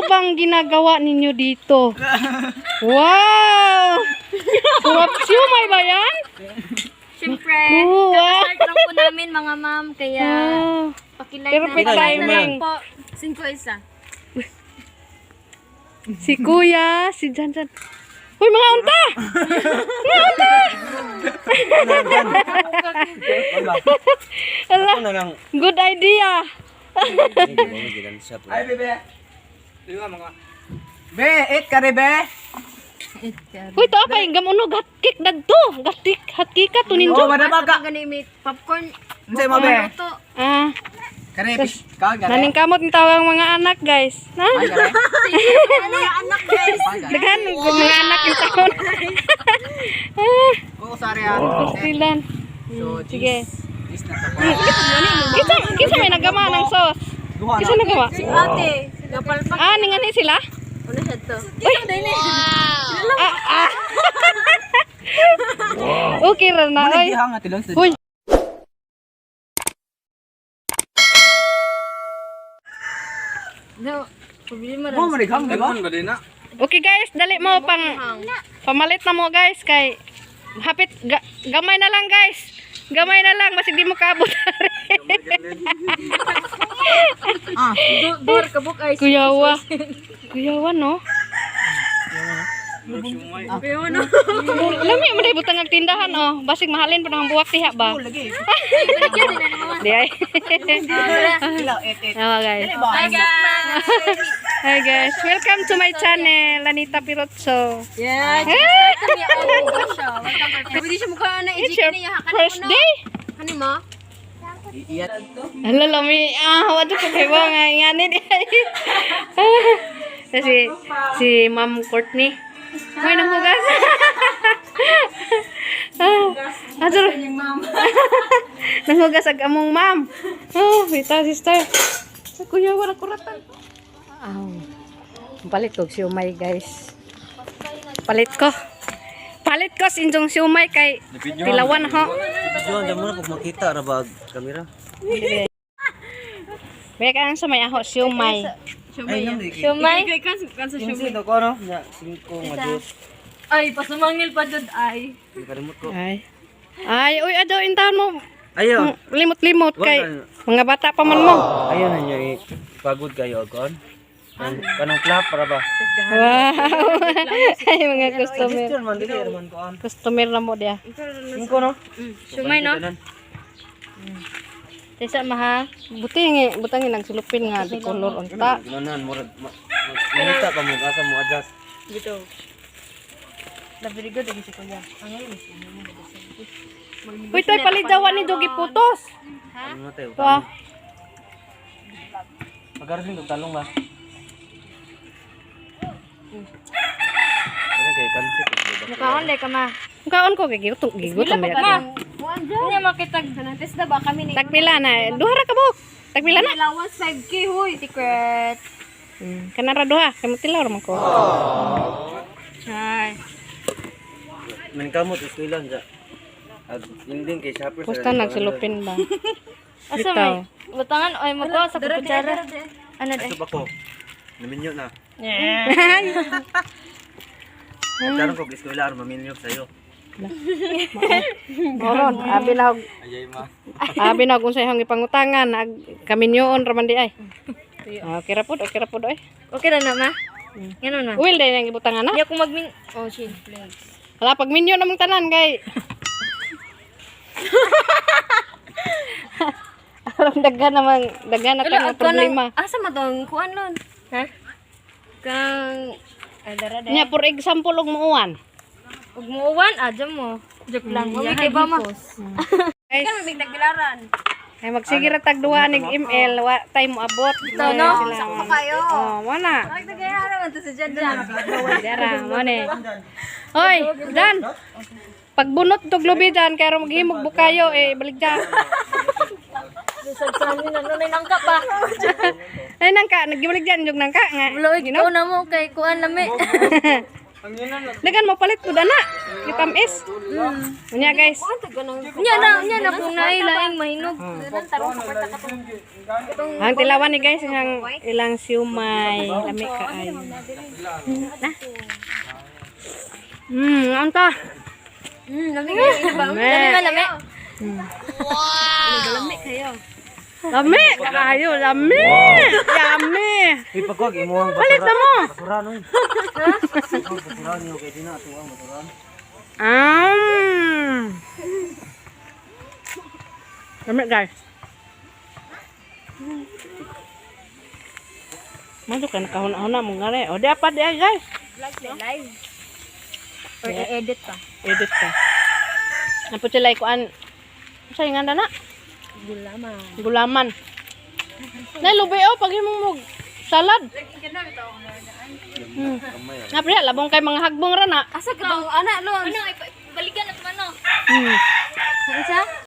bang ginagawa ninyo dito? Wow! Sarap siumay ba yan? Siyempre, Oo, ah. start lang po namin, mga ma'am, kaya pakilike Perfect na timing. po. 5 isa. Si Kuya, si Janjan. Uy, mga unta! Mga unta! Ala, Ako na lang. good idea. Ay, Ay, bebe. Be, eat ka rin, be. Uy, to pa yung gamuno, gatik dagto. Gatik, hatika to ninyo. Oh, madama ka. Gani may popcorn. Unsay mo, be? Luto. Ah, Kare, fish ka, gare. naningkamot ni tawag ang mga anak, guys. Ha? Ay, gare. Mga anak, guys. Daghan mga anak yung taon. Ah, Ko sorry ah. Pastilan. So, Sige. cheese. Cheese na to. Kisa, kisa may nagama ng sauce. Duha Kisa na. nagawa? Si ate, napalpak. Ah, ningani sila? Ano siya to? Ah, ah. Okay ra na, oy. Gihang nga tilon sa. Uy. No, problema Mo man hang, di ba? Okay guys, dali mo pang pamalit na mo, guys, kay hapit gamay na lang, guys. Gamay na lang basig di mo kaabot. Ah, Dor kabuk ay. Kuyawa. Kuyawa no. Kuyawa no. Lami mo day butang ang tindahan oh. Basig mahalin pa ng buwak diha ba. lagi. Di ay. Kilo, eat, eat. Awa guys. Hi guys. Hi guys. Welcome to my channel, Anita Pirotso. Yeah, just kami ang siya. Welcome. Pwede siya mukha na It's i-GK your niya. first day. Ano mo? Iyan. Ala lami ah, wala ko kay ba nga ngani di ay. Kasi si Ma'am Courtney. May nanghugas. Ah, ador. Nanghugas ag among ma'am. Oh, ita sister. Sa kuya wala kuratan. Aw. Palit ko siumay, guys. Palit ko. Palit ko sa inyong siumay kay tilawan ho. Video, andiyan mo na kung makita ra ba kamera. May kaan sa may aho siumay. Ay, nang di. Shumay. Kinsi to ko no? Nya, singko nga dos. Ay, pasumangil pa jud ay. Nakalimot ko. Ay. Ay, uy, ado, intahan mo. Ayo. Limot-limot kay mga bata pa man mo. Ayo na niyo eh. Pagod kayo kon. Kanang clap para ba? Wow. Ay, mga customer. Question man dili man koan. Customer na mo diya. Singko no? Shumay no. Tesa maha. Buti nga, butang nga nagsulupin nga di color unta. Ginanan murag mangita pa mo asa mo adjust. Dito. La very good si kuya. Uy, toy palidawan ni Jogi putos. Ano tayo? To ah. Pagarin og talong ba? Ano kay kansi ko ba? Mukaon le ka ma. Kaon ko kay gigutom, gigutom ba Ma. Niya makitag nantes na ba kami ni. Tagpila na, duha ra ka buok. Tagpila na. Allowance 5K huy. Secret. Kanara duha, kay mo tilaw ra man ko. Char. Man kamot eskwela ja. Ag inding kay shopper Pusta nagsulupin ba? Asa may butangan oy magkuha sa kutsara. Ano de? Ito ba ko? Naminyo na. Karon ko eskwela aron maminyo sayo. Oron, abi na og Ayay ma. abi na og unsay hang ipangutangan ag kaminyoon ra man di ay. Okay ra pod, okay ra pod oy. Okay ra na ma. Ngano na? Will day nang ibutangan na. Di ako magmin. Oh shit. Please. Wala pag minyo namang tanan kay. Alam daghan namang daghan na tayong problema. Asa man tong kuan nun? Ha? Kang ay dara de. Nya for example og muuan. Ug muuwan adya mo. Joke lang. Mami kay ba ma? Guys, Kami tagbilaran. ay magsige ra tag duha nig ML wa tay mo abot. Ito no. Sakto kayo. Oh, wala. Nagdagayara man to sa Jan Jan. Dara, mo ni. Hoy, Dan. Pagbunot tog lubi dan kay ro maghimog bukayo eh balik dyan. Sa amin ano na nangka pa. Ay nangka, nagibalik dyan jug nangka nga. Wala ikaw na mo kay kuan lami. Dagan mo palit po dana. Kitamis. Unya, guys. Nya na kung naay laing mahinog. Ang tilawan ni guys ang ilang siumay, lami kaayo. Na. Anta. Lami kayo ba? Lami ba lami? Lami kaayo, lami. Yummy. Ipagwag imo ang Palit na mo. basura no. Basura niyo kay dina ato ang basura. Lami, guys. Mado ka nakahuna-huna mo nga rin. O di apa di ay, guys. Live. Or i-edit pa. Edit ka. Napo sila ikuan. Sa nga na? Gulaman. Gulaman. Nay lubi oh pag imong mog salad. Na pre, labong kay mga hagbong ra na. Asa ka tong ana lo? Ano balikan at mano. Unsa?